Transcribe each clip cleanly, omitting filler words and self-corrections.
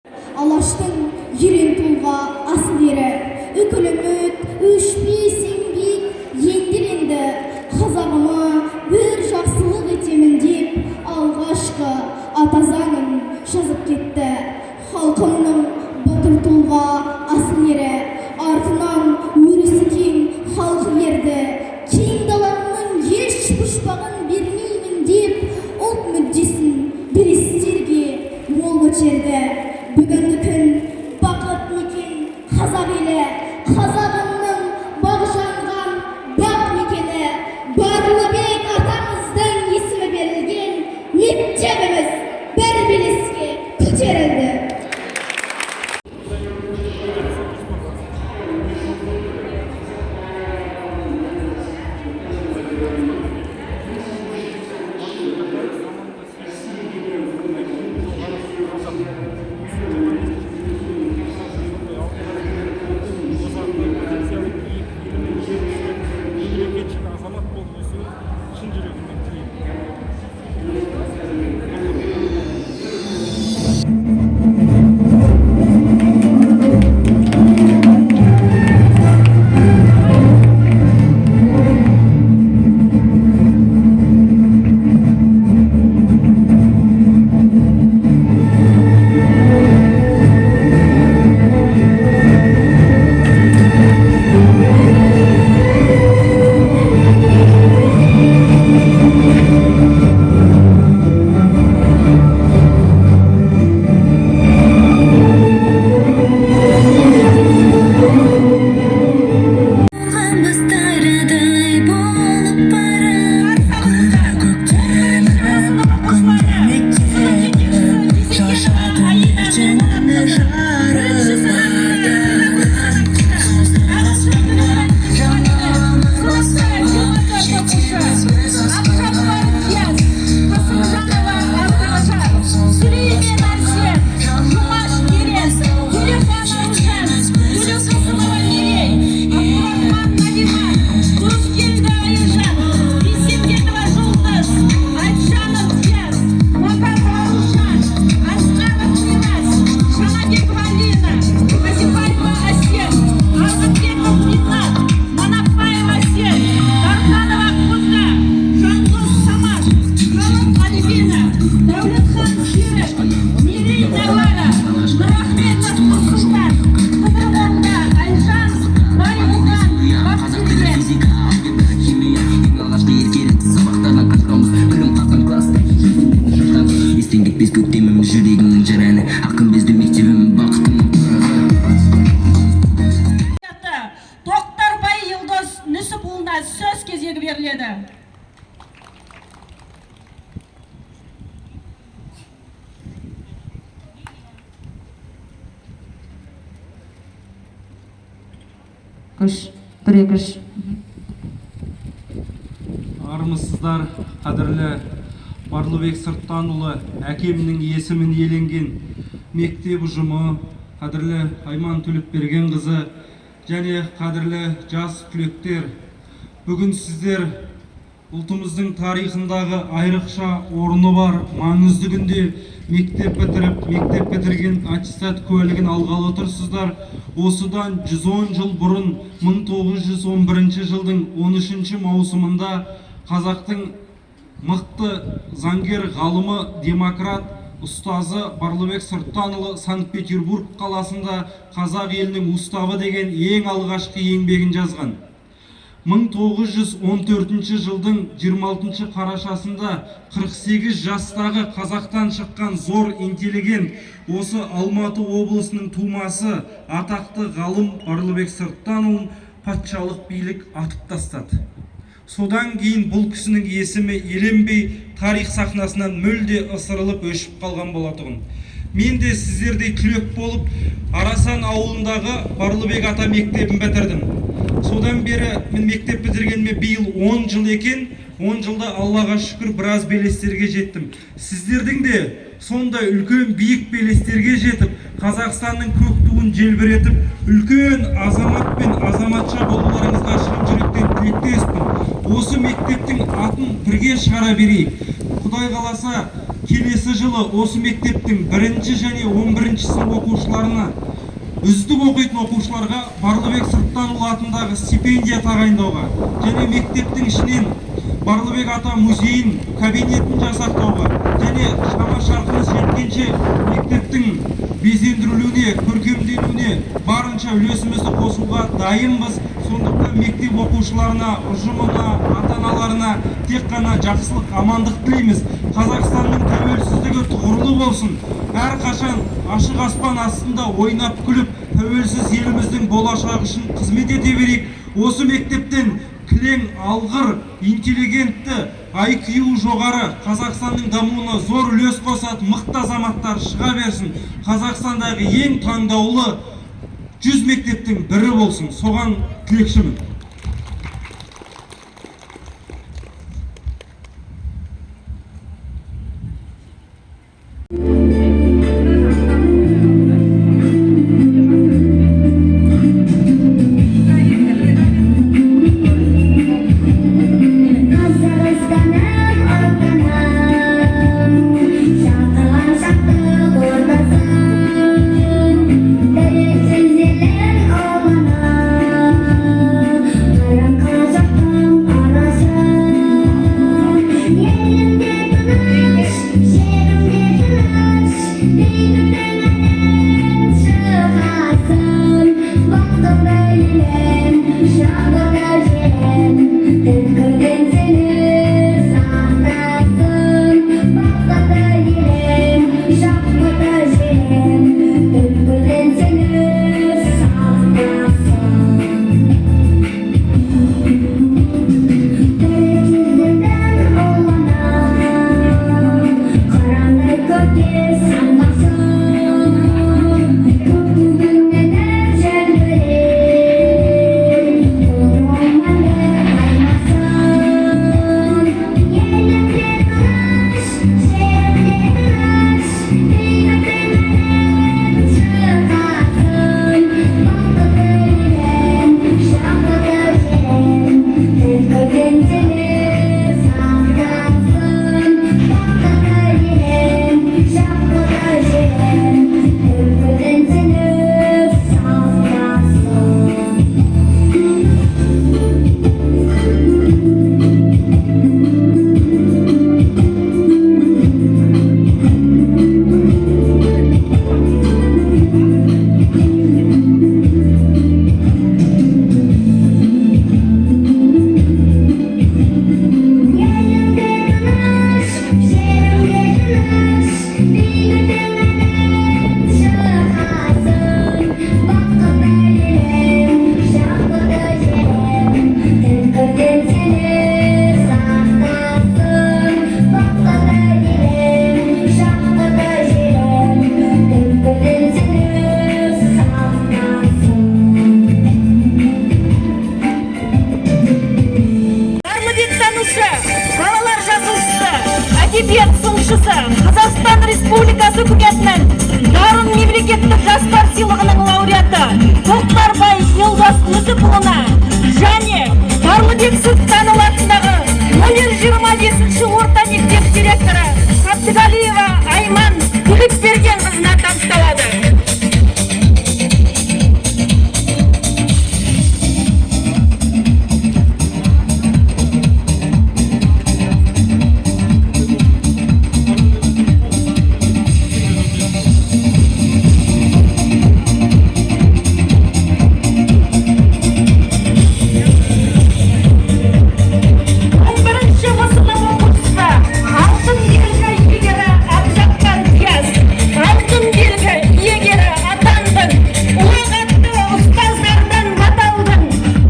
Алаштың ерен тұлға асыл ері, үкілі үміт, өшпес еңбек ендір. Қазағыма бір жақсылық етемін деп алғашқы ата заңын жазып кетті. Халқымның батыр тұлға асыл ері, артынан өрісі кең халқы ерді. Кең даламның еш пұшпағын бермеймін деп ұлт мүддесін белестерге мол көтерді. Бүгінгі күн бақыт мекен қазақ елі, қазағымның бақ жанған бақ мекені. Барлыбек атамыздың есімі берілген мектебіміз бір белеске көтерілді. Мемлекетшіл азамат болып өсуін шын жүрегіммен тілеймін. Бастардай болып барам, көктемім, күнде шашатын ертеңімді жарып жетеміз біз аспанға. Сүлеймен Арсен, Жұмаш Ерен, Төлеухан Аружан, Төлеуқасымова Мерей, Абдурахман Налима, Тұрыскелді Аяжан, Бейсенбекова Жұлдыз, Айтжанов Диас, Макарова Аружан, Асқаров Мирас, Жанабекова Алина, Казибаева Әсем, Арғынбеков Ринат, Манапбаева Әсел, Дарханова Құзда, Жандос Самат, Ғалым Альбина, Дәулетхан Серік, Мерей Нәуара, Нұрахметов Нұрсұлтан, Қыдырмолда Айжан, Байғұлған Бақтыбек. Физика, алгебра, химия, ең алғашқы еркелік сабақтардан қашқанбыз, күлім қаққан класста шашқанбыз. Естен кетпес көктемім, жүрегімнің жыр әні, ақ күмбезді мектебім, бақытымның тұрағы. Тоқтарбай Елдос Нүсіпұлына сөз кезегі беріледі. Үш, бір, екі, үш. Армысыздар, қадірлі Барлыбек Сырттанұлы әкемнің есімін иеленген мектеп ұжымы, қадірлі Айман Төлепбергенқызы және қадірлі жас түлектер! Бүгін сіздер ұлтымыздың тарихындағы айрықша орны бар маңызды күнде мектеп бітіріп, мектеп бітірген аттестат куәлігін алғалы отырсыздар. Осыдан 110 жыл бұрын, 1911 жылдың 13 маусымында қазақтың мықты заңгер ғалымы, демократ ұстазы Барлыбек Сырттанұлы Санкт Петербург қаласында «Қазақ елінің уставы» деген ең алғашқы еңбегін жазған. 1914 жылдың 26 қарашасында 48 жастағы қазақтан шыққан зор интеллигент, осы Алматы облысының тумасы, атақты ғалым Барлыбек Сырттанұлын патшалық билік атып тастады. Содан кейін бұл кісінің есімі еленбей, тарих сахнасынан мүлде ысырылып, өшіп қалған болатұғын. Мен де сіздердей түлек болып, Арасан ауылындағы Барлыбек ата мектебін бітірдім. Содан бері мен мектеп бітіргеніме биыл 10 жыл екен. 10 жылда, Аллаға шүкір, біраз белестерге жеттім. Сіздердің де сондай үлкен биік белестерге жетіп, Қазақстанның көк туын желбіретіп, үлкен азамат пен азаматша болуларыңызға шын жүректен тілектеспін. Осы мектептің атын бірге шығара берейік. Құдай қаласа, Келесі жылы осы мектептің бірінші және 11-ші сынып оқушыларына, үздік оқитын оқушыларға Барлыбек Сырттанұлы атындағы стипендия тағайындауға және мектептің ішінен Барлыбек ата музейін, кабинетін жасақтауға және шама шарқымыз жеткенше мектептің безендірілуіне, көркемденуіне барынша үлесімізді қосуға дайынбыз. Сондықтан мектеп оқушыларына, ұжымына, ата-аналарына тек қана жақсылық, амандық тілейміз. Қазақстанның тәуелсіздігі тұғырлы болсын. Әрқашан ашық аспан астында ойнап күліп, тәуелсіз еліміздің болашағы үшін қызмет ете берейік. Осы мектептен кілең алғыр, интеллигентті, IQ жоғары, Қазақстанның дамуына зор үлес қосатын мықты азаматтар шыға берсін. Қазақстандағы ең таңдаулы 100 мектептің бірі болсын. Соған тілекшімін. Қазақстаным, Отаным, шақырған шаттық ортасын, тәуелсіз елім ұланы, қайран қазақтың арасы. Елімде тыныш, жерімде тыныш, бейбіттің әнін шығарсын, бақытты елім, шабытты жерім, түлкіден сені сақтасын, бақытты елім, шабытты жерім, түлкіден сені сақтасын. Тәуелсіздіктің ұланы, қырандай көкке самғасын, көк туыңменен желбіреп, қолың мәңгі таймасын. Елімде тыныш, жерімде тыныш, бейбіттің әнін шығарсын, бақытты елім, шабытты жерім, түлкіден сені сақтасын, бақытты елім, шабытты жерім, түлкіден сені сақтасын. Елімде тыныш, жерімде тыныш, бейбіттің әнін шығарсын, бақытты елім, шабытты жерім, түлкіден сені сақтасын, бақытты елім, шабытты жерім, түлкіден сені сақтасын. Барлыбектанушы, балалар жазушысы, әдебиет сыншысы, Қазақстан Республикасы үкіметінің Дарын мемлекеттік жастар сыйлығының лауреаты Тоқтарбай Елдос Нүсіпұлына және Барлыбек Сырттанұлы атындағы номер 25 орта мектеп директоры Қабдіғалиева Айман Төлепбергенқызына табысталады. 11-ші сынып оқушысы, алтын белгі иегері Әбжаппар Диас, алтын белгі иегері атандың, ұлағатты ұстаздардан бата алдың.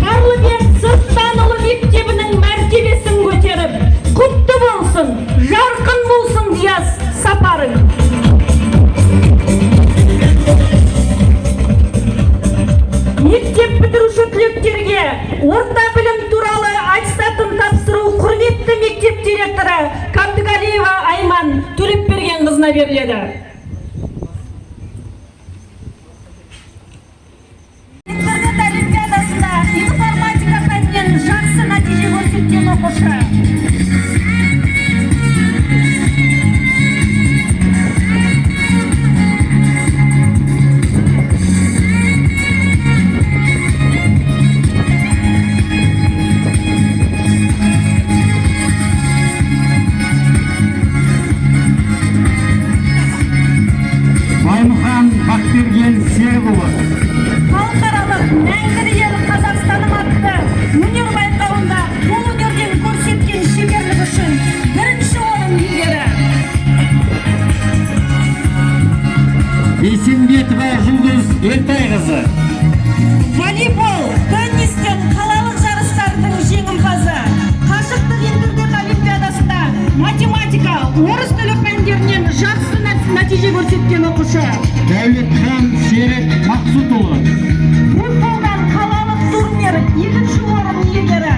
Барлыбек Сырттанұлы мектебінің мәртебесін көтеріп, құтты болсын, жарқын болсын, Диас, сапарың. Мектеп бітіруші түлектерге орта білім туралы аттестатын тапсыру құрметті мектеп директоры Қабдіғалиева Айман Төлепбергенқызына беріледі. Интернет олимпиадасында информатика пәнінен жақсы нәтиже көрсеткен оқушы. Еңлік ел Қазақстаным атты өнер байқауында қолөнерден көрсеткен шеберлігі үшін бірінші орын иегері. Бейсенбетова Жұлдыз Елтайқызы. Волейбол, теннистен қалалық жарыстардың жеңімпазы. Қашықтық интернет олимпиадасында математика, орыс тілі пәндерінен жақсы нәтиже көрсеткен оқушы. Дәулетхан Серік Мақсұтұлы. Футболдан қалалық турнир екінші орын иегері.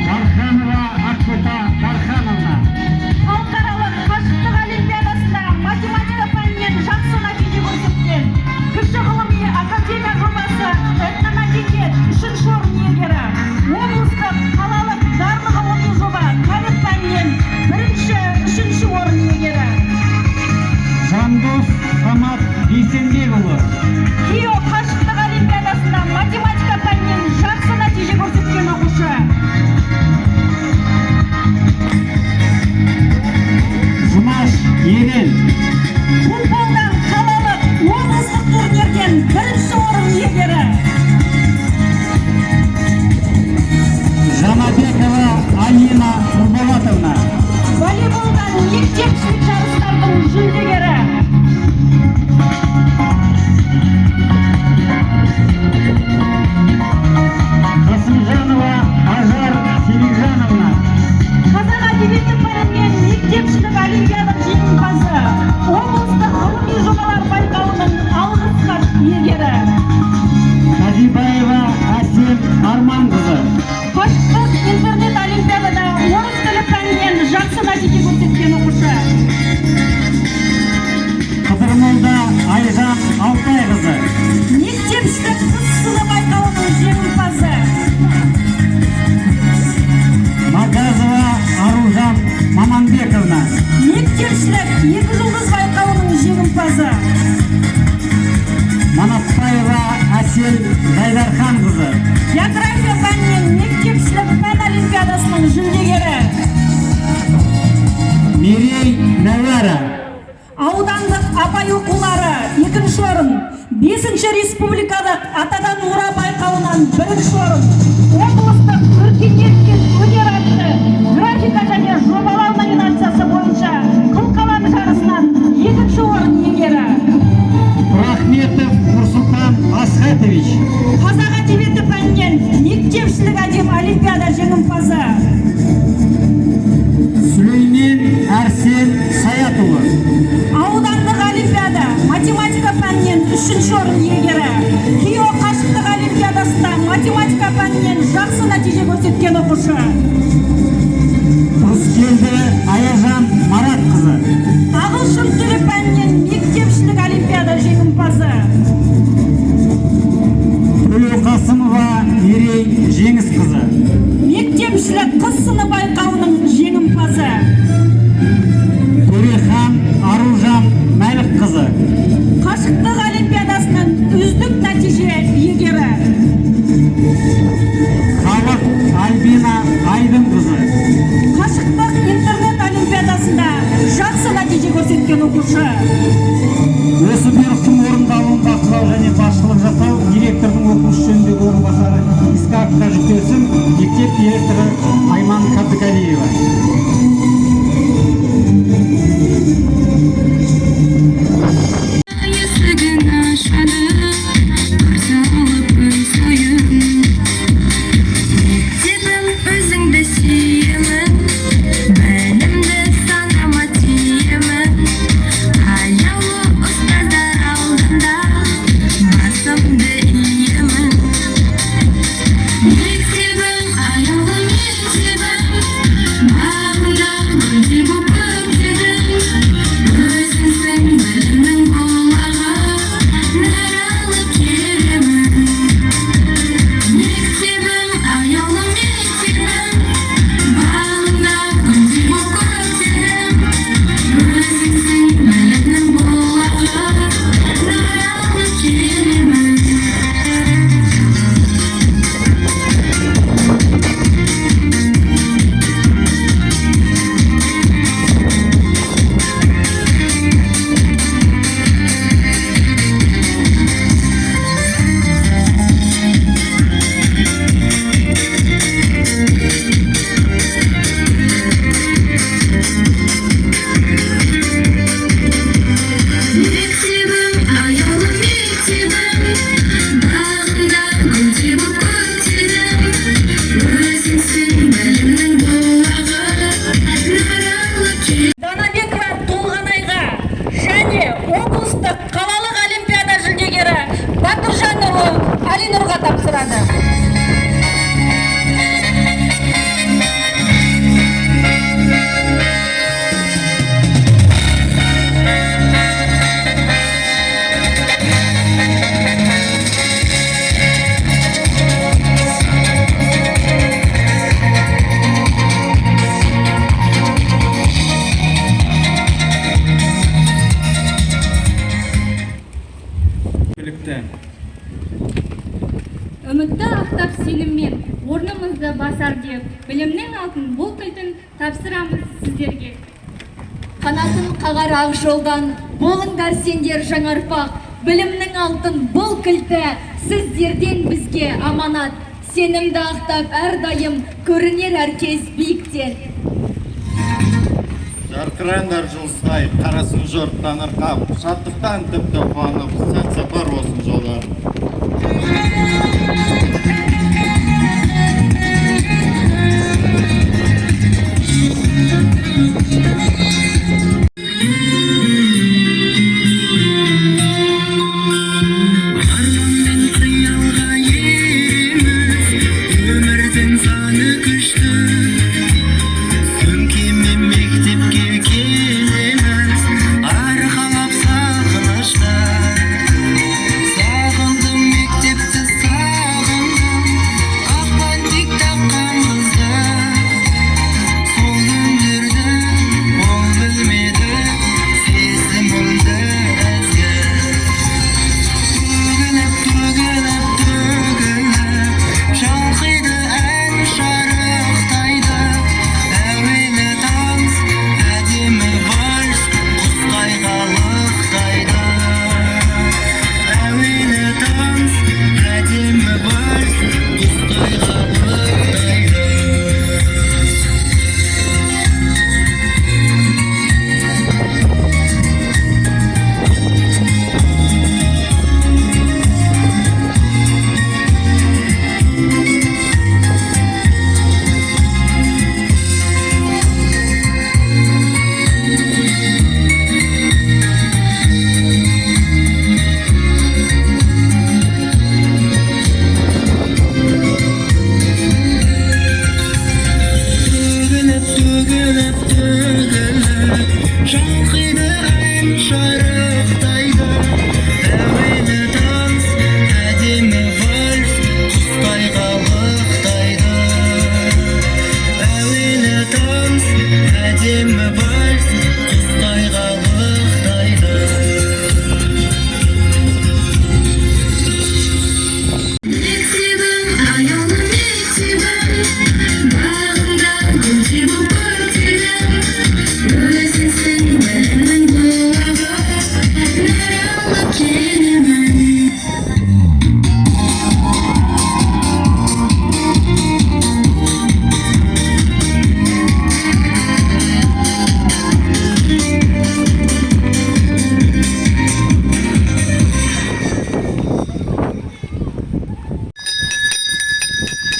Дарханова Ақбота Дархановна. Халықаралық қашықтық олимпиадасында математика пәнінен жақсы нәтиже көрсеткен. Кіші ғылыми академия жобасы этномәдениет үшінші орын иегері. Облыстық, қалалық дарынды ғылыми жоба тарих пәнінен бірінші, үшінші орын иегері. Жандос Самат Бейсенбекұлы. КИО қашықтық олимпиадасында математика пәнінен жақсы нәтиже көрсеткен оқушы. Жұмаш Ерел. Футболдан қалалық, облыстық турнирден бірінші орын иегері. Жанабекова Алина Нұрболатовна. Волейболдан мектепішілік жарыстардың жүлдегері. Қасымжанова Ажар Селикжановна. Қазақ әдебиеті пәнінен мектепішілік олимпиада жеңімпазы. Облыстық ғылыми жобалар байқауының алғыс хат иегері. Казибаева Әсем Арманқызы. Қашықтық интернет олимпиадада орыс тілі пәнінен жақсы нәтиже көрсеткен оқушы. Қыдырмолда Айжан Алтайқызы. Мектепішілік қыз сыны байқауының жеңімпазы. Магазова Аружан Маманбековна. Мектепішілік екі жұлдыз байқауының жеңімпазы. Манапбаева Әсел Жайдарханқызы. География пәнінен мектепішілік пән олимпиадасының жүлдегері. Мерей Нәуара. Аудандық Абай оқулары екінші орын, бесінші республикалық Атадан мұра байқауынан бірінші орын, облыстық Өркениет пен өнер атты графика және жобалау номинациясы бойынша қылқалам жарысынан екінші орын иегері. Рахметов Нұрсұлтан Асхатович. Қазақ әдебиеті пәнінен мектепішілік әдеп олимпиада жеңімпазы. Сүлеймен Әрсен Саятұлы. Аудандық олимпиада математика пәнінен үшінші орын иегері. КИО қашықтық олимпиадасында математика пәнінен жақсы нәтиже көрсеткен оқушы. Рыскелді Аяжан Маратқызы. Ағылшын тілі пәнінен мектепішілік олимпиада жеңімпазы. Төлеуқасымова Мерей Жеңісқызы. Мектепішілік қыз сыны байқауының жеңімпазы. Төрехан Аружан Мәлікқызы. Қашықтық олимпиадасының үздік нәтиже иегері. Халық Альбина Айдынқызы. Қашықтық интернет олимпиадасында жақсы нәтиже көрсеткен оқушы. Осы бұйрықтың орындалуын бақылау және басшылық жасау директордың оқу ісі жөніндегі орынбасары Исқақовқа жүктелсін. Мектеп директоры Айман Қабдықалиева. Есігін ашады қарсы алып күн сайын. Мектебім, өзіңді сүйемін, білімді санама түйемін. Аяулы ұстаздар алдында басымды иемін. Мектебім, аяулы мектебім. Білімнің бұлағы, нәр алып келемін. Данабекова Толғанайға және облыстық қалалық олимпиада жүлдегері Батыржанұлы Әлинұрға тапсырады. Білікті. Үмітті ақтап сеніммен, орнымызды басар деп, білімнің алтын бұл кілтін тапсырамыз сіздерге. Қанатын қағар ақ жолдан, болыңдар сендер жаңа ұрпақ. Білімнің алтын бұл кілті сіздерден бізге аманат. Сенімді ақтап әрдайым көрінер әркез биіктен. Жарқыраңдар жұлдыздай, қарасын жұрт таңырқап, шаттықтан тіпті қуанып, сәт сапар болсын жолдарың. Арман мен қиялға ереміз, өмірдің заңы күшті. Сөмкемен мектепке келеміз, арқалап сағынышты. Сағындым мектепті, сағындым ақ бантик таққан қызды. Сол күндерді ол білмеді, сезімімді ізгі. Төгіліп, төгіліп, төгіліп, шалқиды ән, шарықтайды. Әуелі танс, әдемі вальс, құстай қалықтайды. Әуелі танс, әдемі вальс, құстай қалықтайды. Төгіліп, төгіліп, төгіліп, шалқиды ән, шарықтайды. Әуелі танс, әдемі вальс, құстай қалықтайды. Әуелі танс, әдемі вальс, құстай қалықтайды. Мектебім, аяулы мектебім, бағымда гүлдей болып көктедің. Өзіңсің білімнің бұлағы, нәр алып келемін.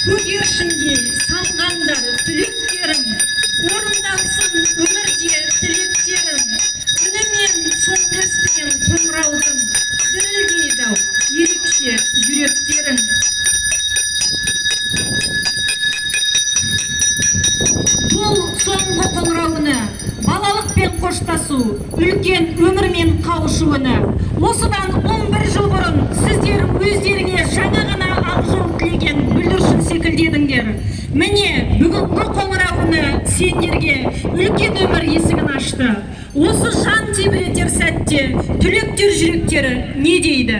Көгершіндей самғаңдар түлектерім, орындалсын өмірде тілектерің. Үнімен соңғы естіген қоңыраудың, дірілдейді ау ерекше жүректерің. Бұл соңғы қоңырау үні, балалықпен қоштасу, үлкен өмірмен қауышу үні. Осыдан 11 жыл бұрын сіздер өздеріңе жаңа ғана ақ жол тілеген бүлдіршін секілді едіңдер. Міне, бүгінгі қоңырау үні сендерге үлкен өмір есігін ашты. Осы жан тебіретер сәтте түлектер жүректері не дейді?